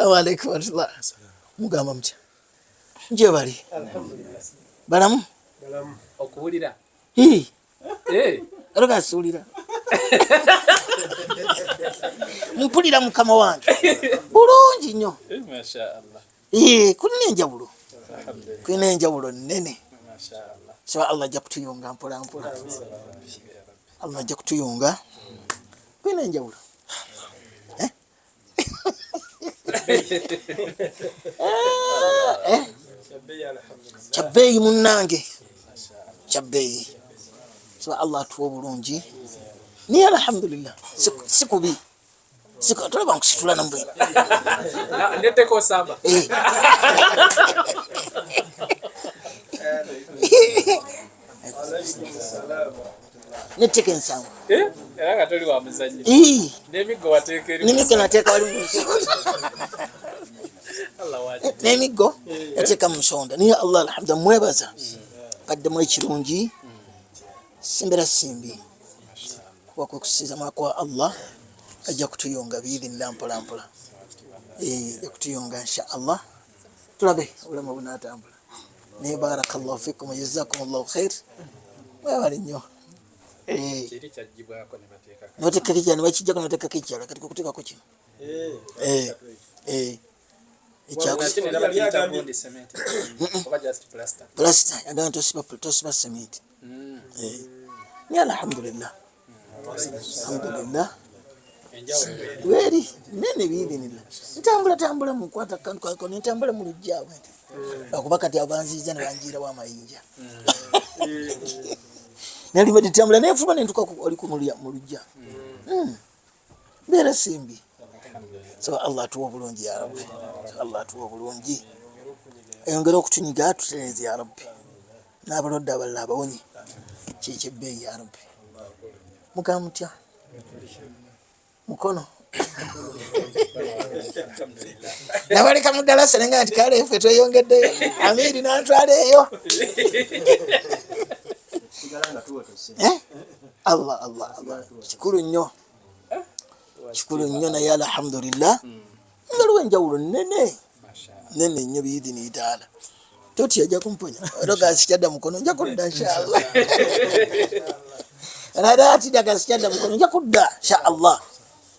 Assalamu alaikum warahmatullah. Mugamba mutya? Nje bali. Balamu? Balamu. Okuwulira. Hii. Eh. Aloga asuulira. Mpulira mukama wange. Bulungi nnyo. Eh, Masha Allah. Eh, kulina enjawulo. Kulina enjawulo nnene. So Allah ajja kutuyunga mpola mpola. Allah ajja kutuyunga. Kulina enjawulo. Eh? Eh? Kyabbeeyi munnange. Kyabbeeyi. So Allah atuwa obulungi. Naye alhamdulillah si kubi. Tolaba nkusitula nambwe. Neteko osamba. Eh. Neteka ensango. Eh? Era nga toli wa muzannyo. Eh. N'emiggo wateeka eri. N'emiggo nateeka wali mu nsonda. N'emiggo nateeka mu nsonda. Naye Allah alhamdulillah mwebaza. Kaddemu ekirungi. Simbera simbi. Kuba kwe kusiza kwa Allah ajja kutuyunga biidhinillah mpola mpola. Eh, ajja kutuyunga insha Allah. Tulabe obulamu bunaatambula. Naye barakallahu fikum jazakumullahu khair. Mwebale nnyo. Eh. Noteekako ekirala ne bakijjako noteekako ekirala kati kwe kuteekako kino. Eh. Eh. Plaster yagamba tosiba cement. Eh. Naye alhamdulillah. Alhamdulillah. Weri nene biidhinillah. Ntambula tambula mukwata kantu kako nentambula mu lujja awo nti. Akuba kati abanziiza ne banjiirawo amayinja. Nali bwe ntambula nenfuma nentuka oli ku mu lujja. Mbeera simbi. So Allah atuwa obulungi ya Rabbi. So Allah atuwa obulungi. Ayongere okutunyiga atutereeze ya Rabbi. N'abalwadde abalala abawonye. Kyekyebbeeyi ya Rabbi. Mugamba mutya? Mukono. Nabaleka mu ddalasa nenga nti kale ffe tweyongeddeyo. Amiiri n'antwala eyo. Eh? Allah Allah Allah. Kikulu nnyo. Kikulu nnyo naye alhamdulillah. Waliwo enjawulo nnene. Nnene nnyo biidhini taala. Toti ajja kumponya. Era gasikyadda mukono nja kudda inshallah. Era ati gasikyadda mukono nja kudda inshallah.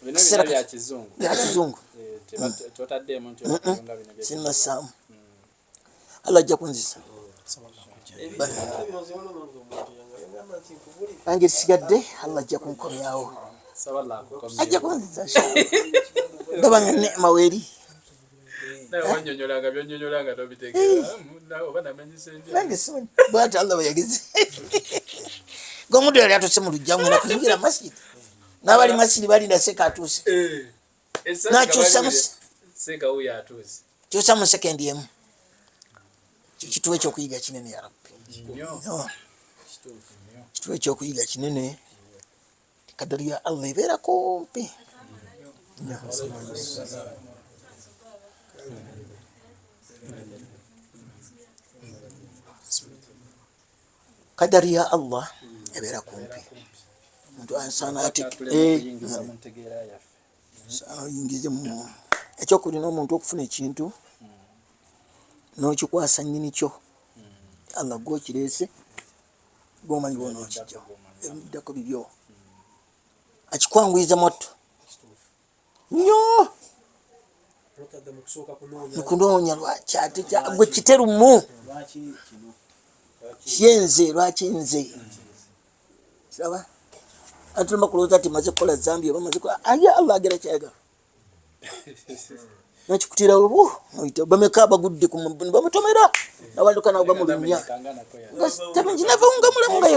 Bino bya kizungu. Bya kizungu. Totaddeemu nti okuyunga bino bya Sinnassaamu. Allah ajja kunzisa. Nange sigadde Allah ajja kunkomyawo. Ajja kunzisa inshallah. Ndaba nga neema weeri. Wanyonyolanga byonyonyolanga tobitegeera oba namenyise ntya. Nange simanyi bw'ati Allah bwe yageze. Ng'omuntu yali atuuse mu luggya ngenda kuyingira masjid. N'abali masjid balinda seeka atuuse. N'akyusa mu seeka wuyo atuuse. Kyusa mu sekendi emu. Kituwa ekyokuyiga kinene ya Rabbi. Kituwa ekyokuyiga kinene. Kadari ya Allah ebeera kumpi. Kadari ya Allah ebeera kumpi. Omuntu ansaana ate oyingize mu ekyokubiri n'omuntu okufuna ekintu n'okikwasa nnyini kyo. Allah gw'okireese gw'omanyi bw'onookijjawo ebiddako bibyo. Akikwanguyiza mwattu nnyo nkunoonya lwaki ate gwe kiterumu kyenze lwaki nze kiraba atulema kulowooza nti maze kukola zambi oba maze kukola aye Allah agera kyayagala nakikutirawo bu oyita bameka abagudde ku bamutomera abaluka nagwa mu lunnya nga nava nga mulamu nga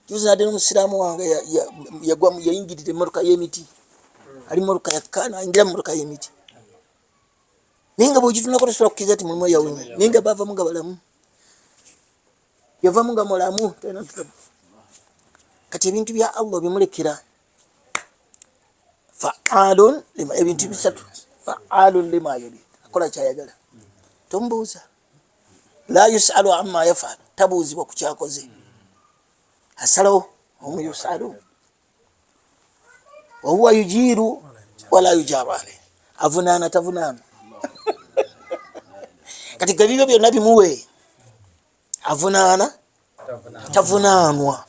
juzi nadde n'omusiraamu wange yagwa yayingirira emmotoka y'emiti ali mmotoka yakka nayingira mu mmotoka y'emiti naye nga bw'ogitunulako tosobola kukkiriza nti mulimu eyawonye naye nga bavamu nga balamu yavamu nga mulamu kati ebintu bya Allah obimulekera fa'alun lima ebintu bisatu fa'alun lima yurid akola kyayagala tomubuuza la yusalu amma yafal tabuuzibwa ku kyakoze asalawo omu yusalu wahuwa yujiru wala yujaru alayhi. Avunaana tavunaana. Kati gwe ebibyo byonna bimuwe. Avunaana tavunaanwa.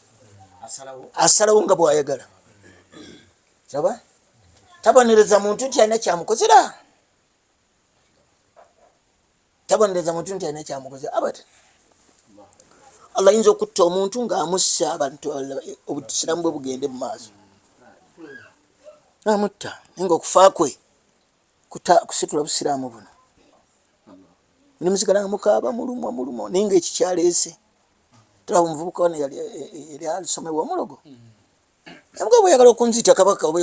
Asalawo nga bw'ayagala. Saba tabonereza muntu nti alina kyamukozera. Tabonereza muntu nti alina kyamukozera abata. Allah ayinza okutta omuntu ng'amussa abantu obusiramu bwe bugende mu maaso. Amutta naye ng'okufa kwe kusitula busiraamu buno. Ne musigala nga mukaaba mulumwa mulumwa naye ng'ekikyaleese. Tulaba omuvubuka wano yali alisomebwa omulogo. Yamugamba bweyagala okunzita kabaka oba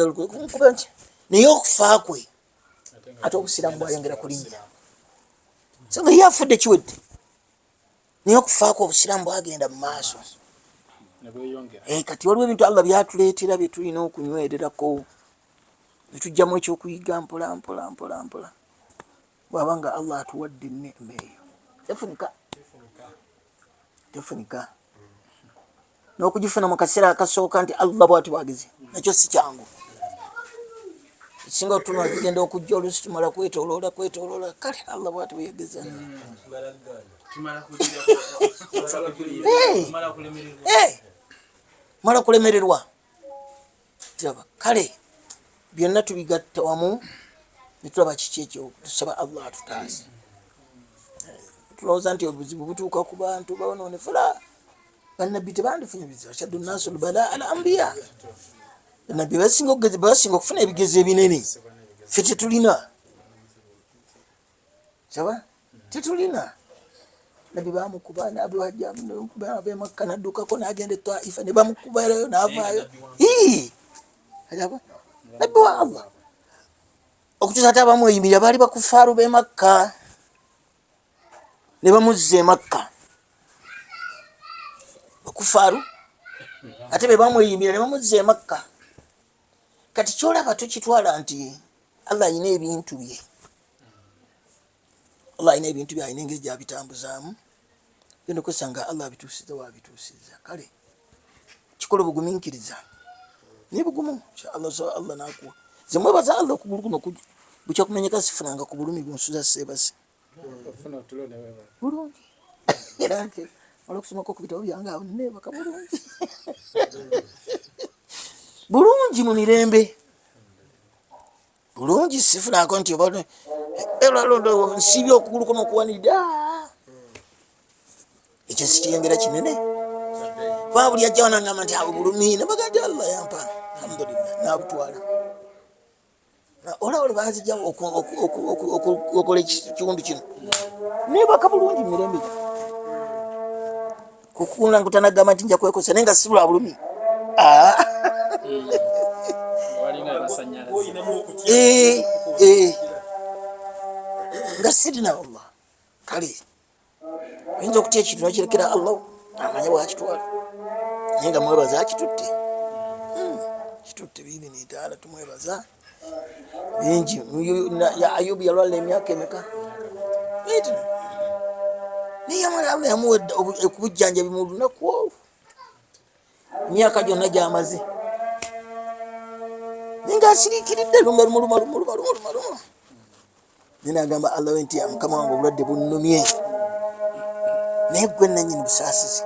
nti naye okufa kwe ate obusiraamu bwayongera kulinnya. So nga ye afudde kiwedde naye okufaako obusiraamu bwagenda mu maaso. Kati waliwo ebintu Allah byatuleetera bye tulina okunywererako ne tujjamu ekyokuyiga mpola mpola mpola mpola bw'aba nga Allah atuwadde enneema eyo tefunika tefunika n'okugifuna mu kaseera akasooka nti Allah bwati bwageze nakyo si kyangu. Ekisinga otunula tugenda okujja oluusi tumala kwetoloola kwetoloola kale Allah bwati bweyageza. Mala kulemererwa. Tulaba kale byonna tubigatta wamu ne tulaba kiki ekyo tusaba Allah atutaase. Tulowooza nti obuzibu butuuka ku bantu bawononefu la bannabbi tebandifunye bizibu ashaddu nnaasu lbala al ambiya. Bannabbi basinga okufuna ebigezo ebinene ffe tetulina. Saba tetulina. Nabbi bamukuba nabwe Makka naddukako n'agenda e Taifa ne bamukuberayo n'avaayo. Nabbi wa Allah okutuusa ate abamweyimirira baali bakufaaru b'e Makka ne bamuzza e Makka. Bakufaaru ate be bamweyimirira ne bamuzza e Makka. Kati kyolaba tukitwala nti Allah alina ebintu bye. Allah alina ebintu bye, alina engeri gy'abitambuzaamu. Genda okwesanga Allah abituusiza w'abituusiza. Kale kikola obugumiikiriza naye bugumu Allah so Allah n'akuwa. Nze mwebaza Allah okugulu kuno bukya kumenyeka sifunanga ku bulumi bunsuza seebase. Bulungi. Era nti mala okusomako ku bitabo byange awo neebaka bulungi. Bulungi mu mirembe. Bulungi sifunako nti oba nsiibye okugulu kuno okuwaniridde. Ekyo sikiyengera kinene. Kuba buli ajja wano angamba nti awo bulumi ne bagamba nti Allah yampa alhamdulillah n'abutwala. Olaba lwe banzigyawo okola ekiwundu kino neebaka bulungi mu mirembe gyange. Kukula nkutanagamba nti nja kwekosa naye nga si lwa bulumi. Nga sirina wallah. Kale oyinza okutya ekintu nokirekera Allah amanye bwakitwala naye nga mwebaza akitutte. Kitutte biidini taala tumwebaza bingi. Ya Ayubu yalwala emyaka emeka? Naye yamala Allah yamuwa okubujjanjabi mu lunaku olwo emyaka gyonna gy'amaze naye ng'asiriikiridde lumba lumuluma lumuluma lumuluma lumuluma. Naye n'agamba Allah we nti mukama wange obulwadde bunnumye naye ggwe nannyini busaasizi.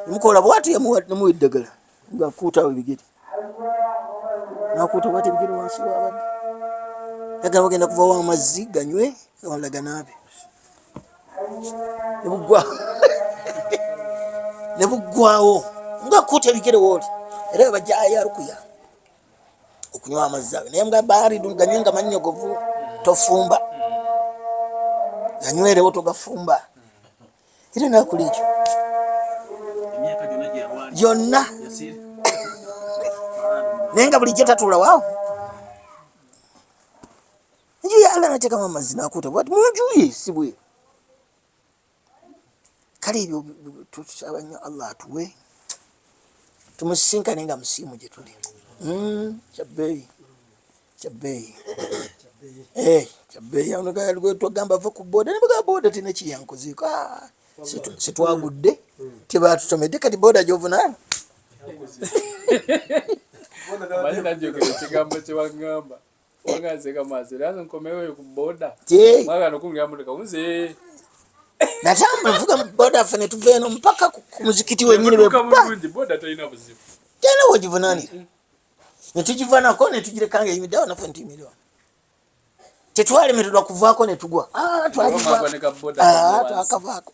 Yamukola bw'atyo yamuwa eddagala ng'akuutaawo ebigere n'akuuta bw'atyo ebigere wansi w'abadde yagala bagenda kuvawo amazzi ganywe wala ganaabe ne buggwawo ng'akuuta ebigere wooli era we bajja aya rukuya okunywa amazzi ago naye nga baaridu ganywe nga mannyogovu tofumba ganywerewo togafumba era nakola ekyo gyonna naye nga bulijjo tatuula waawo enju ya Allah nateekamu amazzi nakuuta bwati munju ye si bweru. Kale ebyo tusaba nnyo Allah atuwe tumusisinkane nga musiimu gye tuli. Kyabbeeyi kyabbeeyi kyabbeeyi twagamba va ku boda ne bagamba boda terina kyeyankozeeko. Sitwagudde tebatutomedde kati boda gy'ovunaana. Omanyi najjukira ekigambo kye waŋŋamba. Natambula nvuga boda ffe netuva eno mpaka ku muzikiti wenyini tena wogivunanira netugivanako netugireka nga eyimiddeawo naffe netuyimiriwa tetwalemererwa kuvaako netugwa ah, ah, twakavaako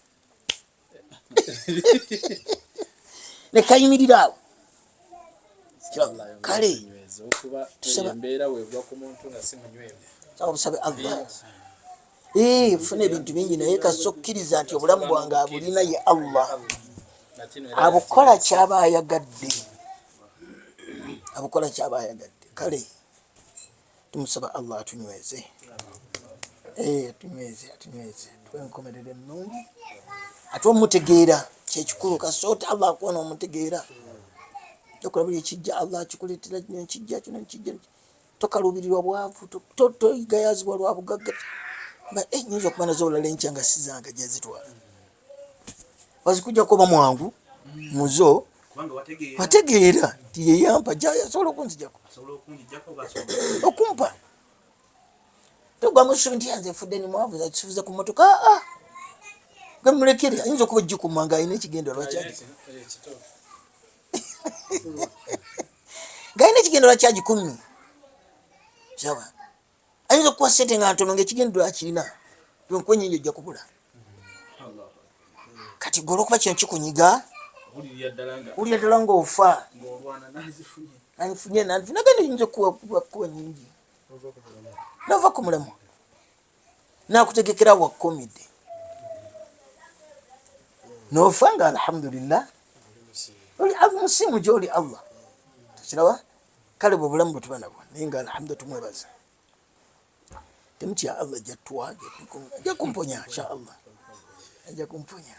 nekayimirira awo kale obusabe Allah eh, funa ebintu bingi naye kasita okkiriza nti obulamu bwange abulina ye Allah abukola kyaba ayagadde abukola kyaba ayagadde kale tumusaba Allah atunyweze eh, atunyweze atunyweze tuwe enkomerero ennungi ate omutegeera kyekikulu kasita Allah akuwa nomutegeera okola buli ekijja Allah akikuleetera kino ekijja kino ekijja tokaluubirirwa bwavu toyigayazibwa lwa bugagga eh, nyinza okuba nazo olala enkya nga sizanga gyezitwala wazikujjako oba mwangu muzo wategeera nti yeyampa asobola okunzijako okumpa togwamu ssubi nti yanze nfudde ni mwavu akisuubiza ku mmotoka aa ah, ah. gamulekere ayinza okuba ejjukuma nga alina ekigendererwa ng'alina ekigendererwa kyagikumye kiraba ayinza okukuwa sente nga ntono ngaekigendererwa akirina nkuwa enyingi ojja kubula kati gwe olwokuba kino kikunyiga wulira ddala ngaofa nanfunye nagenda yinza okukuwa nyingi nova ku mulamwa nakutegekera wa komide nofa nga alhamdulillah oli musiimu gyoli allah tekiraba kale bwe bulamu bwe tuba nabwo naye nga alhamdulillah tumwebaza temutya allah ajja tuwa ajja kumponya insha allah ajja kumponya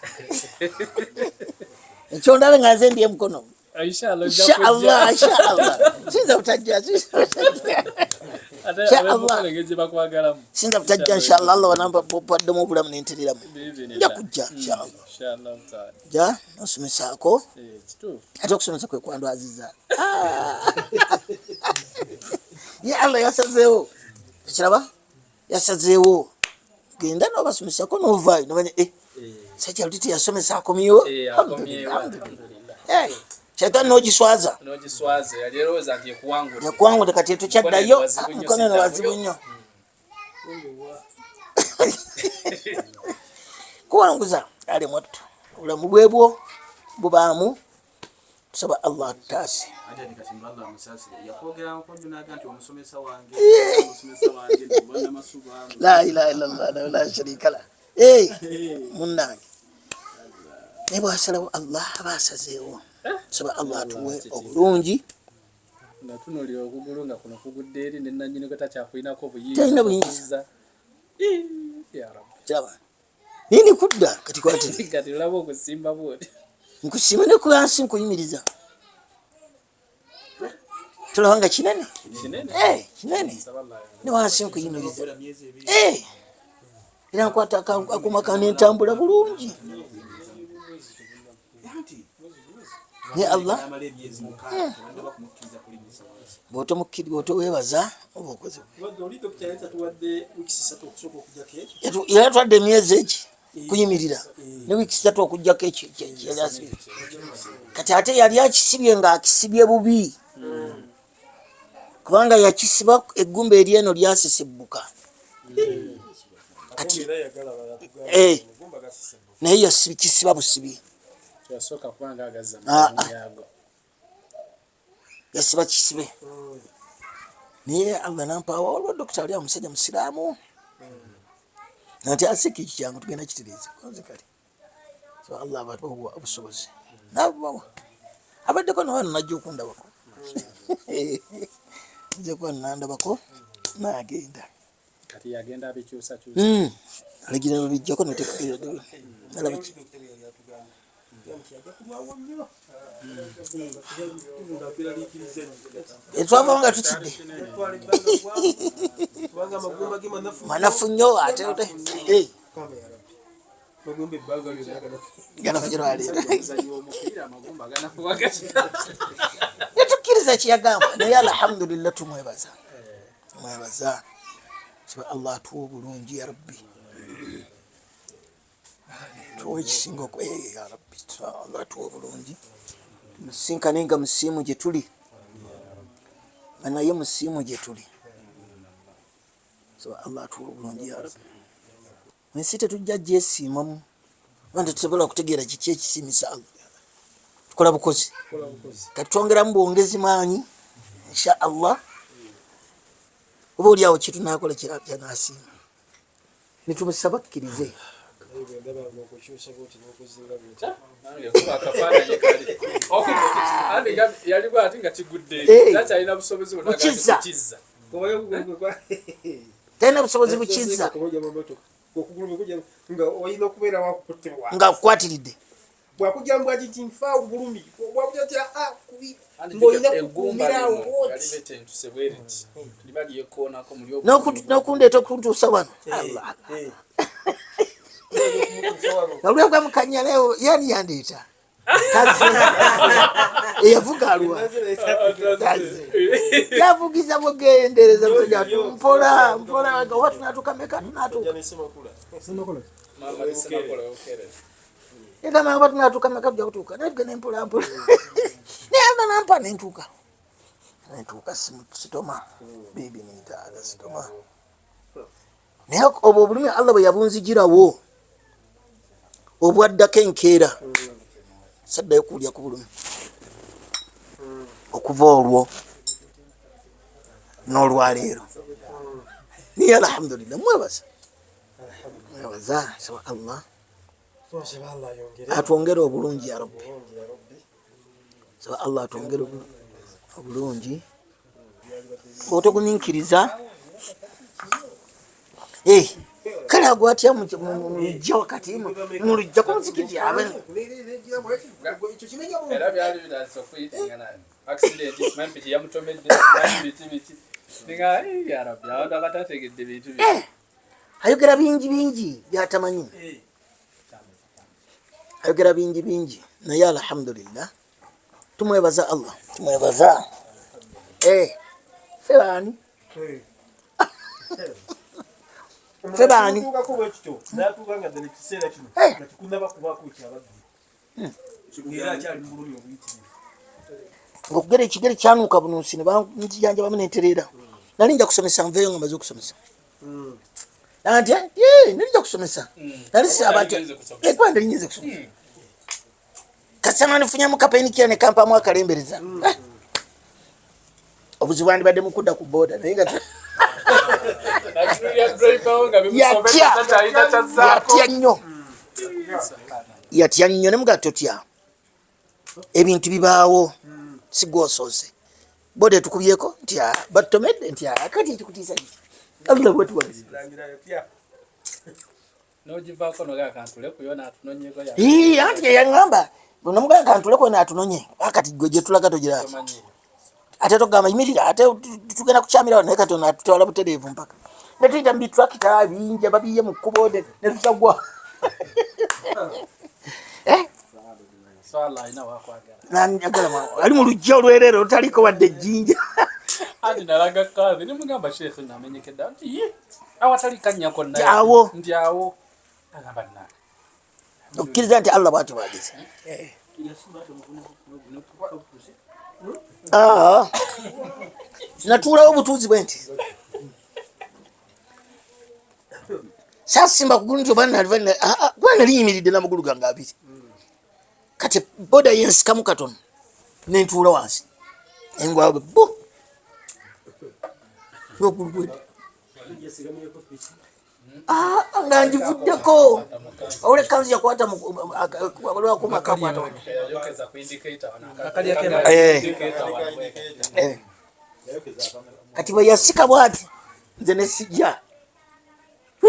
ekyo ndabe nga nze ndi emukono inshallah inshallah sinza butajja sinza butajja inshallah allah wanamba paddemu obulamu nentereramu nja kujja inshallah ja nosomesaako eh, ate okusomesa kwe kwandwaziza ah. Ye allah yasazeewo ekiraba yasazeewo genda nobasomesako novaayo nomanya eh, eh. sajja luli teyasomesa akomyewo eh, shaitani nogiswaza yakuwangudde kati etukyaddayo mukono eno wazibu nnyo kuwanguza ale mwattu obulamu bwebwo bubaamu tusaba allah atutaase la ilaha illallah la sharika la munnange naye bwasalawo allah aba asazeewo tusaba allah atuwe obulungi Natunulira okugulu nga kuno kugudde eri ne nanyini kwe takyakulinako buyinza talina buyinza kiraba naye nekudda kati kwati kati olaba okusimba bwoti nkusimba ne kulansi nkuyimiriza tulaba nga kinene eh, kinene ne wansi nkuyimiriza eh, era nkwata akuma kanentambula bulungi naye allah hmm. bwotowebaza oba okoze yatwadde emyezi eki kuyimirira ne wiiki satu okujjako ekyo yali asibye kati ate yali akisibye ng'akisibye bubi kubanga yakisiba eggumba eryeno lyasesebbuka kati eh, naye yakisiba busibi ah, ah. Yasiba kisibe naye allah nampawa waliwo dokita ali omusajja musiraamu nti asika ekyo kyangu tugenda kitereeza konze kale so allah abatuwa obusobozi nabubawa abaddeko nowano najja okundabako nze kuba nandabako nagenda kati yagenda abikyusakyusa hmm. Alagira babijjako notekera etwavawo nga tutidde manafu nnyo ate eh. Netukkiriza kyeyagamba naye alhamdulillah tumwebaza. Mwebaza, saba Allah atuwa obulungi, ya Rabbi, tuwa ekisinga oku, ya Rabbi, Allah atuwa obulungi, musinkane nga musiimu gye tuli, nga naye musiimu gye tuli. Saba Allah atuwa obulungi, ya Rabbi. Ensi tetujja gyesiimamu kuba tetusobola kutegeera kiki ekisiimisa Allah. Tukola bukozi, kati twongeramu bwongezi maanyi, insha Allah, oba oli awo kyetunakola kyanasiima, netumusaba akkirize. Kukizza talina busobozi bukizza nga kukwatiridde. N'okundeeta okuntuusa wano olwegwa mukanyalewo, yani yandeeta eyavuga alwa yavugiza bugendereza musajja mpola mpola, oba tunatuuka meka, tunatuuka egamba oba tunatuuka meka, tujja kutuuka, naye tugende mpola mpola, naye anda nampa nentuuka nentuuka sitoma bibi nintaaga sitoma. Naye obwo obulumi Allah bwe yabunzigirawo obwaddako enkeera, saddayo kuwulya ku bulumi okuva olwo n'olwaleero. Naye alhamdulillah, mwebaza, mwebaza, saba Allah atwongere obulungi, ya Rabbi, saba Allah atwongere obulungi. Otogumiikiriza, kale agwatya mu lujja wakati mu lujja ku muzikiti abe. Era byali bitandise okuyitingana, accident, simanyi piki yamutomedde, biki biki, ninga ya Rabbi, abantu abatategedde bintu bino. Ayogera bingi bingi byatamanyi, ayogera bingi bingi, naye alhamdulillah, tumwebaza Allah, tumwebaza. Ffe baani? Ffe baani? Natuukako bwe kityo, natuuka nga ddala ekiseera kino nga tekunaba kubaako kyabadde, era akyali mu bulumi obuyitirivu. Ngaokugera ekigere kyanuuka bunuusi ne banzijanjabamu nentereera. Nali nja kusomesa, nveeyo nga maze okusomesa nti nali nja kusomesa, nali saba nti ekuba nali nyinza kusomesa kasana nifunyamu kapainkiller ne kampamu akalembereza. Obuzibu bwandibadde mu kudda ku boda, naye nga Natunuulira driver wo nga yatya. bimusobedde, takyalina kyazzaako. Yatya nnyo, yatya nnyo, ne mugaa totya, ebintu bibaawo, si gwosoose, boda etukubyeko nti "Ah, batutomedde," nti "Ah, kati ekikutiisa kiki? Allah bwetuwagizi." Langira yatya. N'ogivaako nogaa kantulekuyo n'atunonyeko. Ii, anti yeyaŋŋamba bwenamugaa kantuleko naatunonye, akati gwe gye tulaga togiraki. Tomanyi. Ate togamba yimirira, ate tugenda kukyamira, naye kati ono atutwala butereevu mpaka ne tuyita mu bitrakita bingi ababiye mu kkubo ne tutagwa. Eh? So Allah alina wakwagala. Nanjagala ali mu lujja olwereere olutaliko wadde ejjinja. Anti nalaga kazi ne mugamba sheekh namenyekedde nti ye awatali kannya konna. Awo. Nti awo agamba nna. Okkiriza nti Allah bwatyo bwageze. Ah. Natuulawo obutuuzi bwe nti sasimba kugulu nti oba kuba nali nyimiridde n'amagulu gange abiri, kati boda yensikamu katono nentuula wansi, engwawe bu ogulu gwedde. Ah, nga ngivuddeko oleka kanzu yakwata waliwo akakwata. Yayokeza ku indicator wano. Indicator wano bweke. Kati bwe yasika bwati, nze nesijja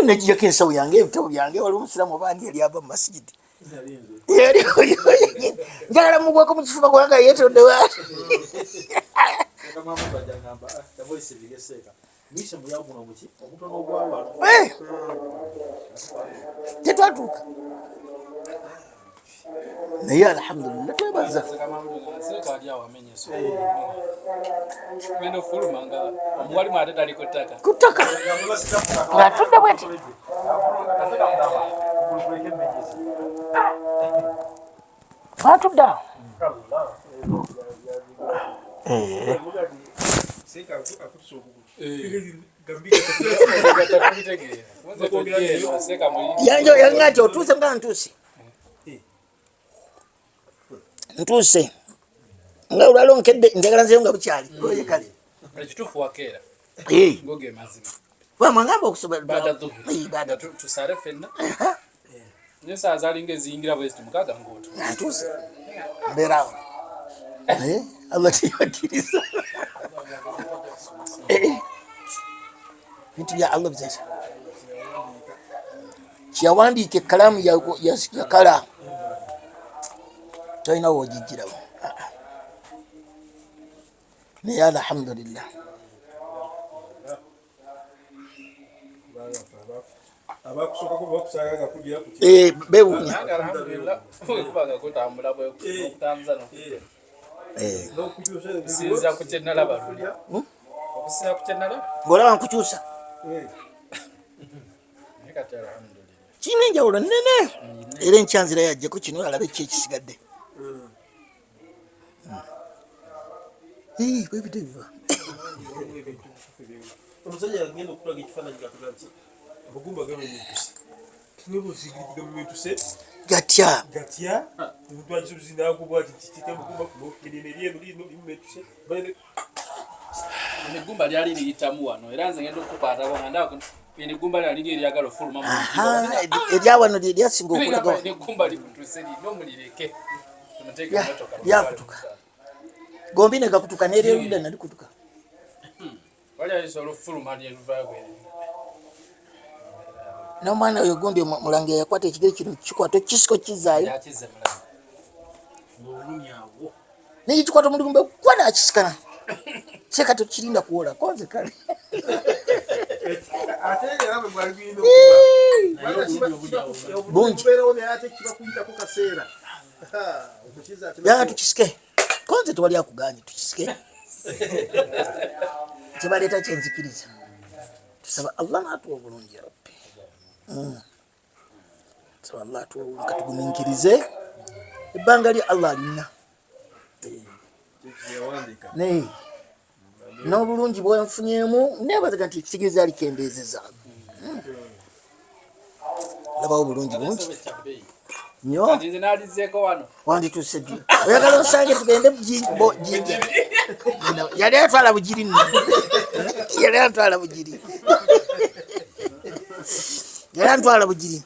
nejjako ensawo yange, ebitabo byange. Waliwo omusiraamu oba ani yali ava mu masigidi, njagala mugweko mu kifuba kubanga yeetonde waati. Tetwatuuka. Naye alhamdulillah twebaza. Ku ttaka ng'atudde bweti. Ng'atudde awo. Eh. Yanjo yanga nti otuuse nga ntuuse. Ntuuse. Nga olwalo nkedde njagala nzeyo nga bukyali. Oye kale. Ekituufu wakeera. Eh. Ngoge mazima. Wa mwangamba okusobola. Baada dhuhuri. Eh, baada. Tusale ffenna. Naye saa zalinga eziyingira bwe ziti mukaaga ng'otu. Ntuuse. Mbeerawo. Eh, Allah teyakkiriza. Eh, bintu bya Allah bizaisa. Kyeyawandiika ekkalaamu yakala tolina wogijjirawo. Naye alhamdulillah. Eh, bewunya eh. Hmm? Ng'olaba nkukyusa kirina enjawulo nene era enkyanzira yajjeko kino alabe ki ekisigadde. Bwebito biba. Omusajja yagenda okulaga ekifaananyi gatuga nti amagumba gamenyekuse gamentuse gatya gatya omuntu agisubizinagubwati Eggumba lyali liyitamu wano era nze ngenda okukwatako nga ndaba eno eggumba lyali linga eryagala ofuluma. Eryawano lyeryasinga okulaga. Eggumba likutuse lino mulireke. Lyakutuka gombi negakutuka neryerudda nalikutuka. Wali ayinza olufuluma lyeruvaayo. N'omwana oyo gundi mulangira yakwata ekigere kino kikwata kisiko kizaayo naye kikwata omulimu gwe kwa nakisikana seka tokirinda kuwola konze kale. Ate era bwe gwali gulina Bungi. okubeerawo naye ate kiba kuyitako kaseera okukiza ate. Yanga tukisike konze tewali akuganye tukisike kyebaleeta kyenzikiriza tusaba Allah natuwa obulungi ya rabbi. Tusaba Allah atuwa obulungi katugumiikirize ebbanga lye Allah alina naye n'obulungi bwenfunyemu nebazaga nti ekitegeeza alikendeezeza. Labawo obulungi bungi nnyo. Kati nze nalizeeko wano. Wandituuse ddi oyagala osange tugende Jinja yali atwala Bugiri nno yali atwala Bugiri yali atwala Bugiri.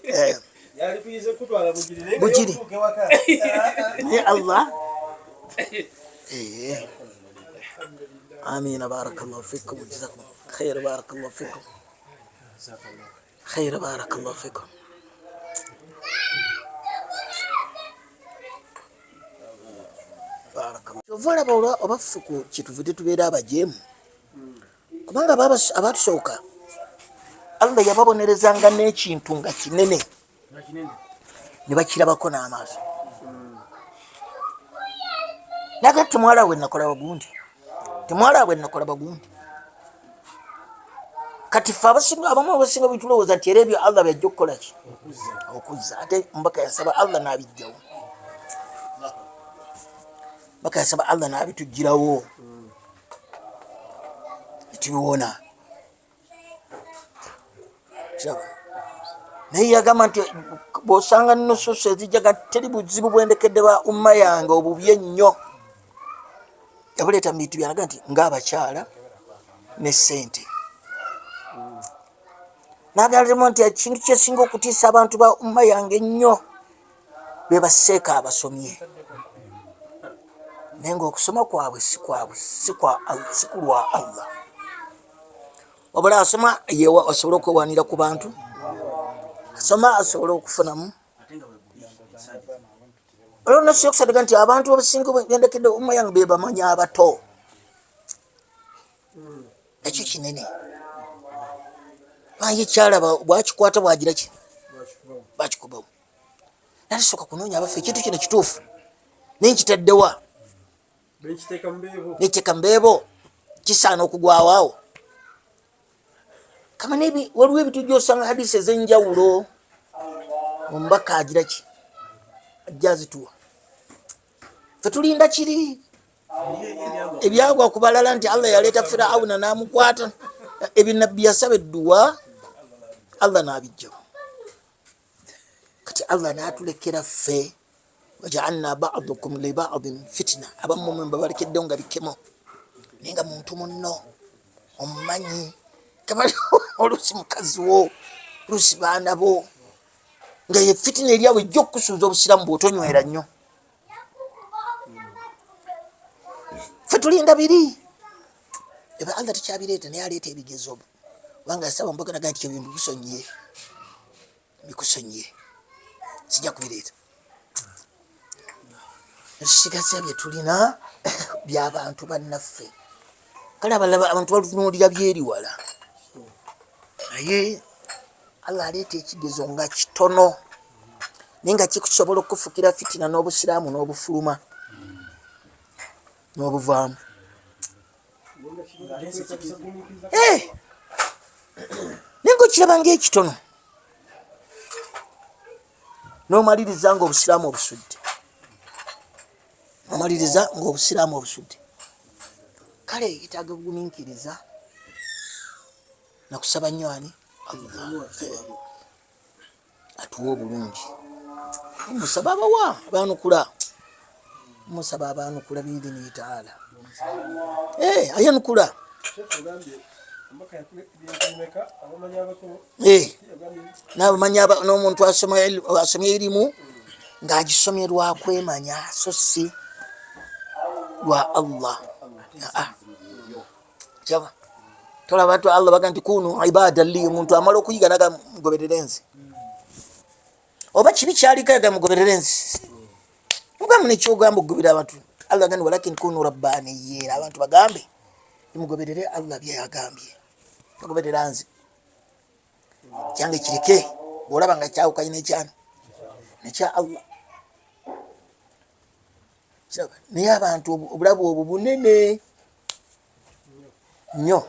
Eh, yali tuyize kutwala Bugiri naye Bugiri. okutuuka ewaka Naye Allah. Eh. Amina barakallahu fikum jazakum khair barakallahu fikum khair barakallahu fikum. Barakallahu. Kyova olaba olwa oba ffe ku kyetuvudde tubeera abajeemu kubanga abatusooka Allah yababonerezanga n'ekintu nga kinene ne bakirabako n'amaaso naga temwala bwe nakola bagundi temwala bwe nakola bagundi. Kati ffe abasinga abamu abasinga bitulowooza nti era ebyo Allah byajja okukola ki okuzza ate mbaka yasaba Allah n'abijjawo mbaka yasaba Allah n'abitugirawo netubiwona. Kiraba naye yagamba nti bw'osanga nususu ezijjaga teri buzibu bwendekedde ba umma yange obubi ennyo yabuleeta mu bintu byalaga nti ng'abakyala ne ssente n'agaliremu nti ekintu kyesinga okutiisa abantu ba umma yange ennyo be baseeka abasomye naye ng'okusoma kwabwe si kwabwe si ku lwa Allah wabula asoma yewa asobole okwewanira ku bantu asoma asobole okufunamu. Olwo nasi okusadaga nti abantu abasinga bendekedde umma yange be bamanya abato ekyo kinene bangi kyalaba bwakikwata bwagira ki bakikubawo. Nalisooka kunoonya abaffe ekintu kino kituufu naye nkitaddewa, nekiteeka mubeebo, kisaana okugwawo awo. Kama nebi waliwo ebintu gyosanga hadisi ez'enjawulo, omubaka agira ki ajja azituwa, fe tulinda kiri ebyagwa ku balala nti Allah yaleeta Firawuna n'amukwata. Ebyo nabbi yasaba edduwa, Allah n'abijjawo. Kati Allah n'atulekera ffe, wajaalna badukum libadin fitina, abamu mwe babalekeddewo nga bikemo, naye nga muntu munno omumanyi kabali, oluusi mukazi wo, oluusi baana bo, nga ye fitina eryawe ejja okukusuuza obusiraamu bw'otonywera nnyo. Ffe tulinda biri eba Allah tekyabireeta, naye aleeta ebigezo, kubanga yasaba mbaga naga nti ebyo mbikusonyiye, mbikusonyiye, sijja kubireeta. Ekisigaza bye tulina byabantu bannaffe. Kale abalala abantu batunuulira byeri wala, naye Allah aleeta ekigezo nga kitono, naye nga kikusobola okukufukira fitina n'obusiraamu n'obufuluma n'obuvaamu. Eh! Naye nga okiraba ngaekitono, n'omaliriza nga obusiraamu obusudde, omaliriza nga obusiraamu obusudde. Kale yetaaga bugumiikiriza nakusaba nnyo ani Allah atuwa obulungi. Musaba abawa abanukula, musaba abanukula biidhinihi taala. Eh, ayanukula. Eh, nabamanya n'omuntu asomye erimu ng'agisomye lwakwemanya, so si lwa Allah. Ah, ah. Tolaba nti Allah baga nti kunu ibada li, omuntu amala okuyiga naga mugoberere nze, oba kibi kyaliko yaga mugoberere nze, mugambe nekyogamba okugobera abantu. Allah gani walakin kunu rabbaniyina, abantu bagambe mugoberere Allah byeyagambye, togoberera nze, kyange kireke bwolaba nga kyawukanye nekyani nekya Allah. Naye abantu obulabu obwo bunene nnyo.